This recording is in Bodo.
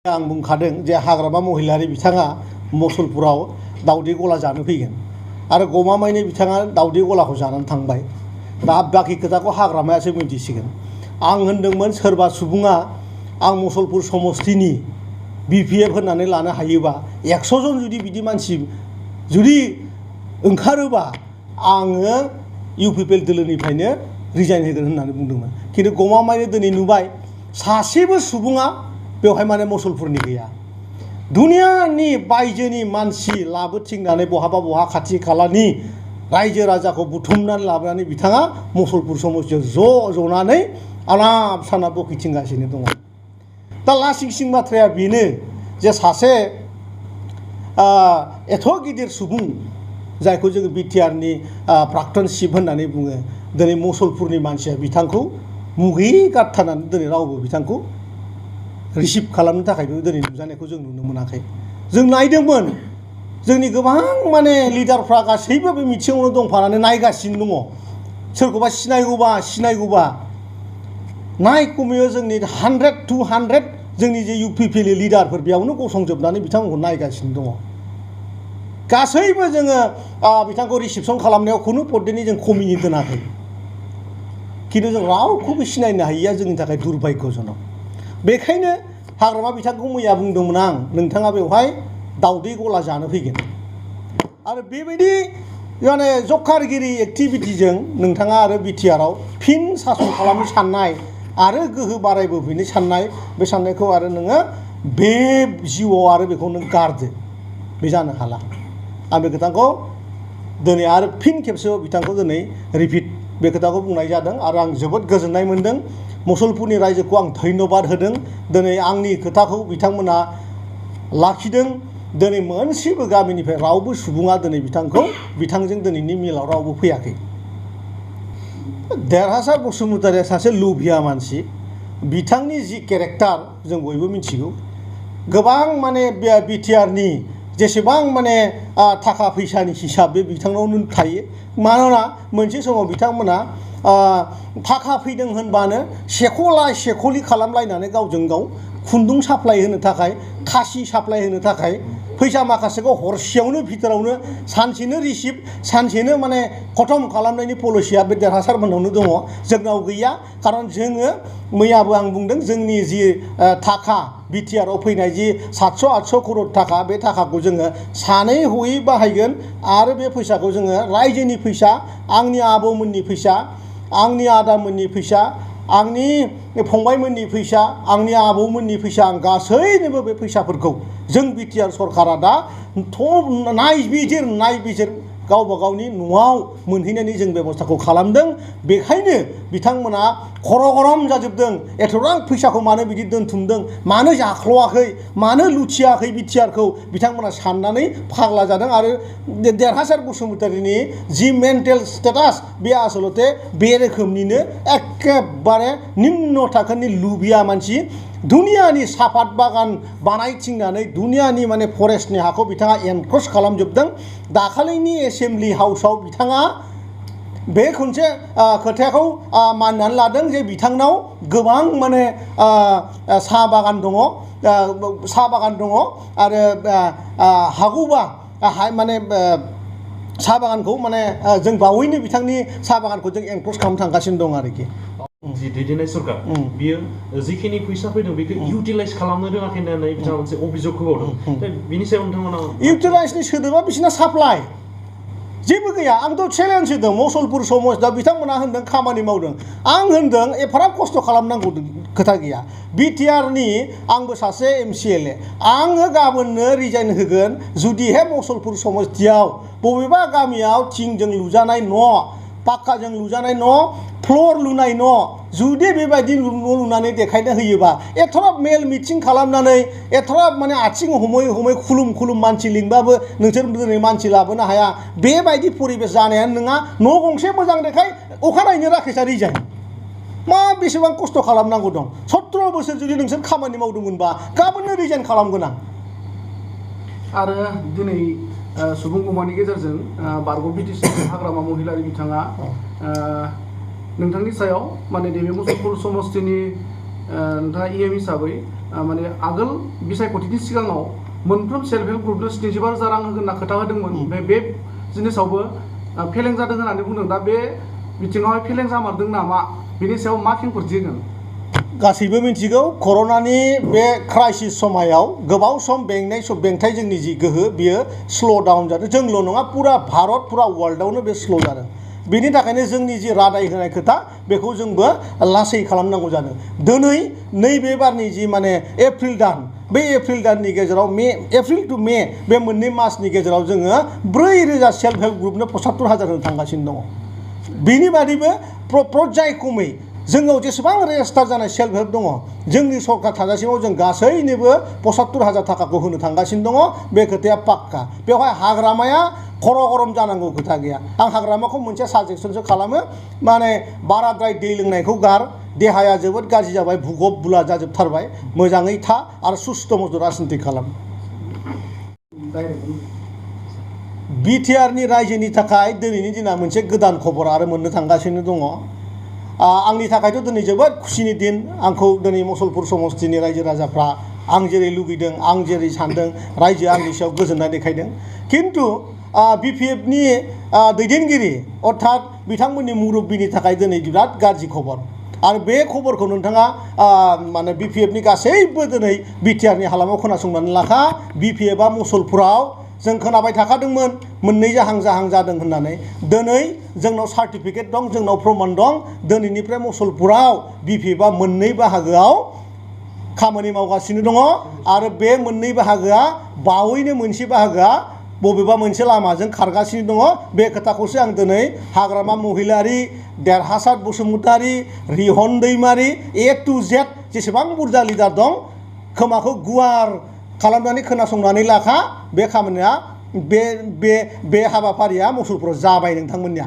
आं बुंखादों जे हाग्रामा महिलारि बिथाङा मुसलपुराव दावदै गला जानो फैगोन आरो गमामायैनो बिथाङा दावदै गलाखौ जानानै थांबाय। दा बाखि खोथाखौ हाग्रामायासो मिथिसिगोन। आं होनदोंमोन सोरबा सुबुङा आं मुसलपुर समस्तिनि बिपिएफ होननानै लानो हायोबा 100 जन जुदि बिदि मानसि जुदि ओंखारोबा आङो इउपिपिएल दोलोनिफ्रायनो रिजाइन होगोन होननानै बुंदोंमोन। खिन्थु गमामायैनो दिनै नुबाय सासेबो सुबुङा बेवहाय माने मुसलपुरनि गैया। दुनियानि बायजोनि मानसि लाबोथिंनानै बहा खाथि खालानि रायजो राजाखौ बुथुमनानै लाबोनानै बिथाङा मुसलपुर समस्तियाव जनानै आलाप सालाप बखिथिंगासिनो दङ। दा लासिंसिं बाथ्राया बेनो जे सासे एथ' गिदिर सुबुं जायखौ जोङो बिटिआरनि प्राक्तन चिफ होननानै बुङो, दिनै मुसलपुरनि मानसिया बिथांखौ मुगै गारथारनानै दिनै रावबो बिथांखौ रिसिभ खालामनो थाखायबो दिनै नुजानायखौ जों नुनो मोनाखै। जों नायदोंमोन जोंनि गोबां माने लिडारफ्रा गासैबो बे मिथिङावनो दंफानानै नायगासिनो दङ। सोरखौबा सिनायगौबा नाय खमैयो जोंनि 100 200 जोंनि जे इउपिपिएल लिडारफोर बेयावनो गसंजोबनानै बिथांमोनखौ नायगासिनो दङ। गासैबो जोङो बिथांखौ रिसिपसन खालामनायाव खुनु पद्धतिनि जों खमिनि दोनाखै। खिन्थु जों रावखौबो सिनायनो हायैया जोंनि थाखाय दुर्भाग्यजनक। बेखायनो हाग्रामा बिथांखौ मैया बुंदोंमोन आं, नोंथाङा बेवहाय दावदै गला जानो फैगोन आरो बेबायदि माने जखारगिरि एक्टिभिटिजों नोंथाङा आरो बिटिआरआव फिन सासन खालामनो साननाय आरो गोहो बारायबोफिननो साननाय, बे साननायखौ आरो नोङो बे जिउआव आरो बेखौ नों गारदो। बे जानो हाला। आं बे खोथाखौ दिनै आरो फिन खेबसेबाव बिथांखौ दिनै रिपिट बे खोथाखौ बुंनाय जादों आरो आं जोबोद गोजोननाय मोन्दों। मुसलपुरनि रायजोखौ आं धन्यबाद होदों। दिनै आंनि खोथाखौ बिथांमोना लाखिदों। दिनै मोनसेबो गामिनिफ्राय रावबो सुबुङा दिनै बिथांजों दिनैनि मेलाव रावबो फैयाखै। देरहासार बसुमतारिया सासे लुभिया मानसि। बिथांनि जि केरेक्टार जों बयबो मिथिगौ। गोबां माने बिटिआरनि जेसेबां माने थाखा फैसानि हिसाब बे बिथांनावनो थायो। मानोना मोनसे समाव बिथांमोना थाखा फैदों होनबानो सेख'लि खालामलायनानै गावजों गाव खुन्दुं साप्लाय होनो थाखाय, खासि साप्लाय होनो थाखाय फैसा माखासेखौ हरसेयावनो भितरावनो सानसेनो रिसिभ, सानसेनो माने खतम खालामनायनि पलिसिया बे देरहासारमोननावनो दङ। जोंनाव गैया। खारन जोङो मैयाबो आं बुंदों जोंनि जि थाखा बिटिआरआव फैनाय जि 700-800 करोड़ थाखा, बे थाखाखौ जोङो सानै हयै बाहायगोन आरो बे फैसाखौ जोङो रायजोनि फैसा, आंनि आबौमोननि फैसा, आंनि आदामोननि फैसा, आंनि फंबायमोननि फैसा, आंनि आबौमोननि फैसा, आं गासैनोबो बे फैसाफोरखौ जों बिटिआर सरकारा दा नायबिजिर गावबा गावनि न'आव मोनहैनायनि जों बेबस्थाखौ खालामदों। बेखायनो बिथांमोना खर' गरम जाजोबदों। एथ'बां फैसाखौ मानो बिदि दोनथुमदों, मानो जाख्ल'वाखै, मानो लुथियाखै बिटिआरखौ बिथांमोना साननानै फाग्ला जादों। आरो देरहासार बसुमतारिनि जि मेन्टेल स्टेटास बे आसलते बे रोखोमनिनो एखेबारे निम्न थाखोनि लुभिया मानसि। दुनियानि सापात बागान बानायथिंनानै दुनियानि माने फरेस्टनि हाखौ बिथाङा एनक्रच खालामजोबदों। दाखालिनि एसेम्बलि हाउसाव बिथाङा बे खनसे खोथाखौ मानिनानै लादों जे बिथांनाव गोबां माने साहा बागान दङ आरो हागौबा माने साहा बागानखौ माने जों बावैनो बिथांनि साहा बागानखौ जों एनक्रच खालामनो थांगासिनो दं आरोखि। जि दैदेननाय सरकार बियो जिखिनि फैसा फैदों बेखौ इउटिलाइज खालामनो रोङाखै होननानै बिथाङा मोनसे अभियोग होबावदों। बिनि सायाव नोंथांमोना इउटिलाइजनि सोदोबा बिसिना साप्लाइ जेबो गैया। आंथ' चेलेन्ज होदों मुसलपुर समस्तियाव बिथांमोना होनदों खामानि मावदों। आं होनदों एफाराब खस्थ' खालामनांगौ खोथा गैया। बिटिआरनि आंबो सासे MCLA, आङो गाबोननो रिजाइन होगोन जुदिहे मुसलपुर समस्तियाव बबेबा गामियाव थिंजों लुजानाय न', पाक्काजों लुजानाय न', फ्ल'र लुनाय न' जुदि बेबायदि न' लुनानै देखायनो होयोबा, एथ'राब मेल मिटिं खालामनानै एथ'राब माने आथिं हमै खुलुम मानसि लिंबाबो नोंसोर दिनै मानसि लाबोनो हाया, बेबायदि परिबेस जानायानो नङा। न' गंसे मोजां देखाय, अखानायैनो राकेशआ रिजाइन। मा बेसेबां खस्थ' खालामनांगौ दं? 17 बोसोर जुदि नोंसोर खामानि मावदोंमोनबा गाबोननो रिजाइन खालामगोन आं। आरो दिनै सुबुं अमानि गेजेरजों बारग' बिटिसि हाग्रामा महिलारि बिथाङा नोंथांनि सायाव माने नैबे मुसलपुर समस्तिनि नोंथाङा EM हिसाबै माने आगोल बिसायख'थिनि सिगाङाव मोनफ्रोम सेल्फ हेल्प ग्रुपनो 75,000 रां होगोन होनना खोथा होदोंमोन ओमफ्राय बे जिनिसावबो फेलें जादों होननानै बुंदों दा बे बिथिङावहाय फेलें जामारदों नामा बेनि सायाव मा खेंफोरथि होगोन गासैबो मिथिगौ कर'नानि बे क्राइसिस समायाव गोबाव सम बेंथाय जोंनि जि गोहो बियो स्ल' डाउन जादों जोंल' नङा पुरा भारत पुरा वर्ल्डआवनो बे स्ल' जादों बेनि थाखायनो जोंनि जि रादाय होनाय खोथा बेखौ जोंबो लासै खालामनांगौ जादों दिनै नैबे बारनि जि माने एप्रिल दान बे एप्रिल दाननि गेजेराव एप्रिल टु मे बे मोननै मासनि गेजेराव जोङो 4,000 सेल्फ हेल्प ग्रुपनो 75,000 होनो थांगासिनो दङ बेनि बादैबो पर्यायक्रमै जोंनाव जेसेबां रेजिस्टार जानाय सेल्फ हेल्प दङ जोंनि सरकार थाजासिमाव जों गासैनोबो 75,000 थाखाखौ होनो थांगासिनो दङ बे खोथाया पाक्का बेवहाय हाग्रामाया खर' गरम जानांगौ खोथा गैया आं हाग्रामाखौ मोनसे साजेसनसो खालामो माने बाराद्राय दै लोंनायखौ गार देहाया जोबोद गाज्रि जाबाय भुगब बुला जाजोबथारबाय मोजाङै था आरो सुस्थ' मस्थ' राजनिति खालाम बिटिआरनि रायजोनि थाखाय दिनैनि दिना मोनसे गोदान खबर आरो मोननो थांगासिनो दङ आंनि थाखायथ' दिनै जोबोद खुसिनि दिन आंखौ दिनै मुसलपुर समस्तिनि रायजो राजाफ्रा आं जेरै लुगैदों आं जेरै सानदों रायजोआ आंनि सायाव गोजोननाय देखायदों खिन्थु बिपिएफनि दैदेनगिरि अर्थात बिथांमोननि मुरब्बीनि थाखाय दिनै बिराद गाज्रि खबर आरो बे खबरखौ नोंथाङा माने बिपिएफनि गासैबो दिनै बिटिआरनि हालामाव खोनासंनानै लाखा बिपिएफआ मुसलपुराव जों खोनाबाय थाखादोंमोन मोननै जाहां जादों होननानै दिनै जोंनाव सार्टिफिकेट दं जोंनाव प्रमान दं दिनैनिफ्राय मुसलपुराव बिपिएफआ मोननै बाहागोआव खामानि मावगासिनो दङ आरो बे मोननै बाहागोआ बावैनो मोनसे बाहागोआ बबेबा मोनसे लामाजों खारगासिनो दङ बे खोथाखौसो आं दिनै हाग्रामा महिलारि देरहासार बसुमतारी रिहन दैमारी A to Z जेसेबां बुरजा लिडार दं खोमाखौ गुवार खालामनानै खोनासंनानै लाखा बे खामानिया बे हाबाफारिया मुसलपुराव जाबाय नोंथांमोननिया